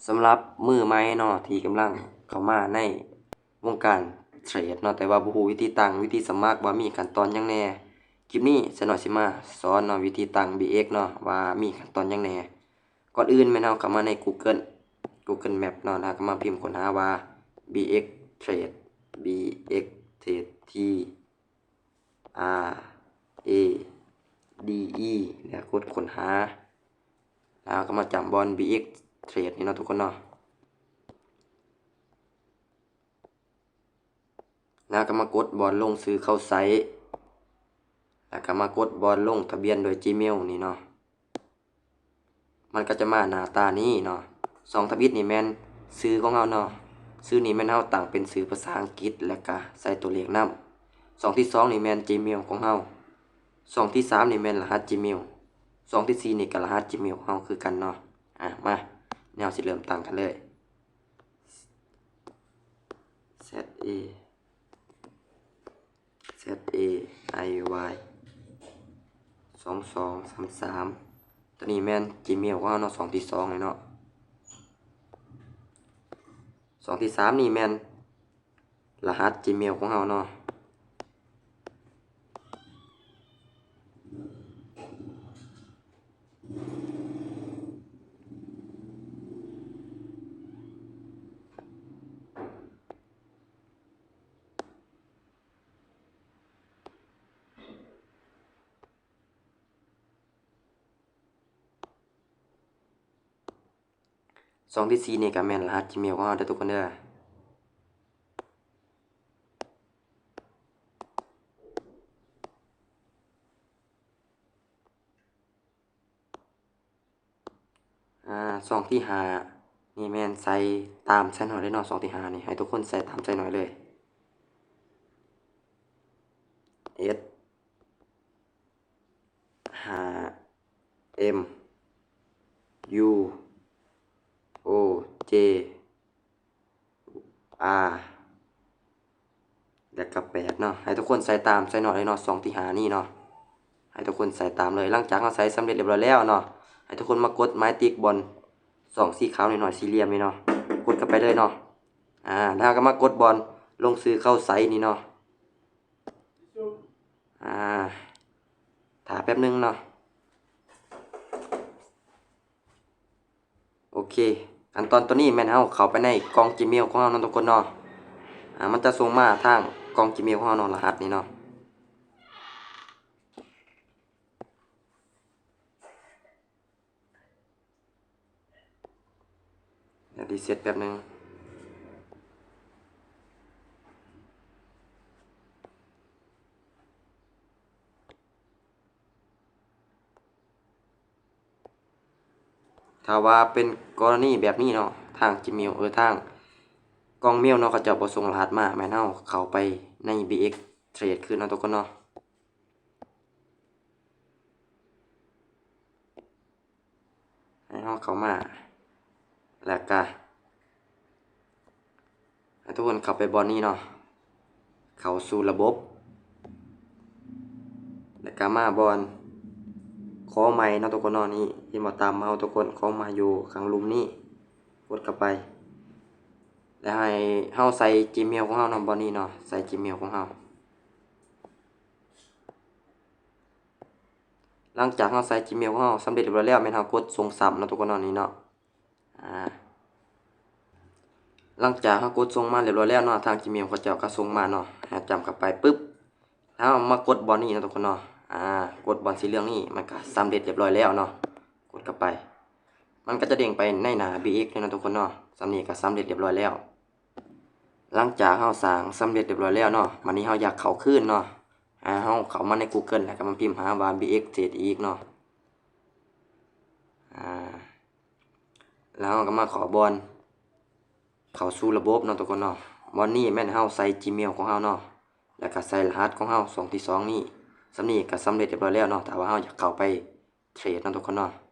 ສຳລັບມືໃໝ່ເນາະ ທີ່ກຳລັງເຂົ້າມາໃນວົງການເທຣດເນາະ ແຕ່ວ່າບໍ່ຮູ້ວິທີຕັ້ງ ວິທີສະໝັກ ວ່າມີຂັ້ນຕອນຫຍັງແດ່, ຄລິບນີ້ຊາວນ້ອຍຊິມາສອນເນາະ ວິທີຕັ້ງ ບີເອັກ ເນາະ ວ່າມີຂັ້ນຕອນຫຍັງແດ່. ກ່ອນອື່ນແມ່ນເຮົາເຂົ້າມາໃນ Google Google Map ເນາະ ແລ້ວກໍມາພິມຄົ້ນຫາວ່າ ບີເອັກ Trade ບີເອັກ Trade ທີ R A D E ແລ້ວກົດຄົ້ນຫາ ແລ້ວກໍມາຈ້ຳບ່ອນ ບີເອັກ Trade ນີ້ເນາະທຸກຄົນເນາະ ແລ້ວກໍມາກົດບ່ອນລົງຊື່ເຂົ້າໃຊ້ ແລ້ວກໍມາກົດບ່ອນລົງທະບຽນໂດຍ Gmail ນີ້ເນາະ. ມັນກໍຈະມາໜ້າຕານີ້ເນາະ. ຊ່ອງທຳອິດນີ້ແມ່ນຊື່ຂອງເຮົາເນາະ. ຊື່ນີ້ແມ່ນເຮົາຕັ້ງເປັນຊື່ພາສາອັງກິດ ແລ້ວກະໃສ່ຕົວເລກນຳ. ຊ່ອງທີສອງນີ້ແມ່ນ Gmail ຂອງເຮົາ. ຊ່ອງທີສາມນີ້ແມ່ນລະຫັດ Gmail. ຊ່ອງທີສີ່ນີ້ກໍລະຫັດ Gmail ຂອງເຮົາຄືກັນເນາະ. ອາ ມາ ແນວຊິເລີ່ມຕັ້ງກັນເລີຍ. Z A Z A I Y ສອງສອງສາມສາມ ຕົວນີ້ແມ່ນ Gmail ຂອງເຮົາເນາະ ຊ່ອງທີສອງນີ້ເນາະ. ຊ່ອງທີສາມນີ້ແມ່ນລະຫັດ Gmail ຂອງເຮົາເນາະ. ຊ່ອງທີສີ່ນີ້ກໍແມ່ນລະຫັດ Gmail ຂອງເຮົາເດີທຸກຄົນເດີ. ອາ ຊ່ອງທີຫ້ານີ້ແມ່ນໃສ່ຕາມໃສ່ໜ້ອຍເລີຍເນາະ. ຊ່ອງທີຫ້ານີ້ໃຫ້ທຸກຄົນໃສ່ຕາມໃສ່ໜ້ອຍເລີຍ. S ຫ້າ M U O J R ແລ້ວກໍແປດເນາະ. ໃຫ້ທຸກຄົນໃສ່ຕາມໃສ່ໜ້ອຍເລີຍເນາະ ຊ່ອງທີຫ້ານີ້ເນາະ. ໃຫ້ທຸກຄົນໃສ່ຕາມເລີຍ. ຫຼັງຈາກເຮົາໃສ່ສຳເລັດຮຽບຮ້ອຍແລ້ວເນາະ ໃຫ້ທຸກຄົນມາກົດໝາຍຕິກບ່ອນຊ່ອງສີຂາວນ້ອຍໆ ສີ່ຫຼ່ຽມນີ້ເນາະ. ກົດເຂົ້າໄປເລີຍເນາະ. ອາ ແລ້ວເຮົາກໍມາກົດບ່ອນລົງຊື່ເຂົ້າໃຊ້ນີ້ເນາະ. ອາ ຖ້າແປັບໜຶ່ງເນາະ. ໂອເຄ ຂັ້ນຕອນຕົວນີ້ແມ່ນເຮົາເຂົ້າໄປໃນກ່ອງ Gmail ຂອງເຮົາເນາະທຸກຄົນເນາະ. ອາ ມັນຈະສົ່ງມາທາງກ່ອງ Gmail ຂອງເຮົາເນາະ ລະຫັດນີ້ເນາະ. ດຽວຣີເຊັດແປັບໜຶ່ງ. ຖ້າວ່າເປັນກໍລະນີແບບນີ້ເນາະ ທາງ Gmail ເອີ ທາງກ່ອງເມວເນາະ ເຂົາເຈົ້າບໍ່ສົ່ງລະຫັດມາ ແມ່ນເຮົາເຂົ້າໄປໃນ ບີເອັກ Trade ຄືນເນາະທຸກຄົນເນາະ. ໃຫ້ເຮົາເຂົ້າມາ ແລ້ວກະໃຫ້ທຸກຄົນເຂົ້າໄປບ່ອນນີ້ເນາະ ເຂົ້າສູ່ລະບົບ ແລ້ວກະມາບ່ອນຂໍໃໝ່ເນາະທຸກຄົນເນາະ. ນີ້ເຫັນບໍ່ ຕາມເມົາທຸກຄົນ ຂໍໃໝ່ຢູ່ຂ້າງລຸ່ມນີ້ ກົດເຂົ້າໄປ ແລ້ວໃຫ້ເຮົາໃສ່ Gmail ຂອງເຮົາເນາະ ບ່ອນນີ້ເນາະ ໃສ່ Gmail ຂອງເຮົາ. ຫຼັງຈາກເຮົາໃສ່ Gmail ຂອງເຮົາສຳເລັດຮຽບຮ້ອຍແລ້ວ ແມ່ນເຮົາກົດສົ່ງຊ້ຳເນາະທຸກຄົນເນາະ ນີ້ເນາະ. ອາ ຫຼັງຈາກເຮົາກົດສົ່ງມາຮຽບຮ້ອຍແລ້ວເນາະ ທາງ Gmail ເຂົາເຈົ້າກໍສົ່ງມາເນາະ ໃຫ້ເຮົາຈ້ຳເຂົ້າໄປປຶບ ແລ້ວເຮົາມາກົດບ່ອນນີ້ເນາະທຸກຄົນເນາະ. ອາ ກົດບ່ອນສີເຫຼືອງນີ້ ມັນກໍສຳເລັດຮຽບຮ້ອຍແລ້ວເນາະ. ກົດເຂົ້າໄປ ມັນກໍຈະເດ້ງໄປໃນໜ້າ ບີເອັກ ເລີຍເນາະທຸກຄົນເນາະ. ສ່ຳນີ້ກໍສຳເລັດຮຽບຮ້ອຍແລ້ວ. ຫຼັງຈາກເຮົາສ້າງສຳເລັດຮຽບຮ້ອຍແລ້ວເນາະ ບາດນີ້ເຮົາຢາກເຂົ້າຄືນເນາະ ອາ ເຮົາເຂົ້າມາໃນ Google ແລ້ວກໍມາພິມຫາວ່າ ບີເອັກ Trade ອີກເນາະ. ອາ ແລ້ວເຮົາກໍມາເຂົ້າບ່ອນເຂົ້າສູ່ລະບົບເນາະທຸກຄົນເນາະ. ບ່ອນນີ້ແມ່ນເຮົາໃສ່ Gmail ຂອງເຮົາເນາະ ແລ້ວກໍໃສ່ລະຫັດຂອງເຮົາ ຊ່ອງທີສອງນີ້. ສ່ຳນີ້ກໍສຳເລັດຮຽບຮ້ອຍແລ້ວເນາະ ຖ້າວ່າເຮົາຢາກເຂົ້າໄປ Trade ເນາະທຸກຄົນເນາະ.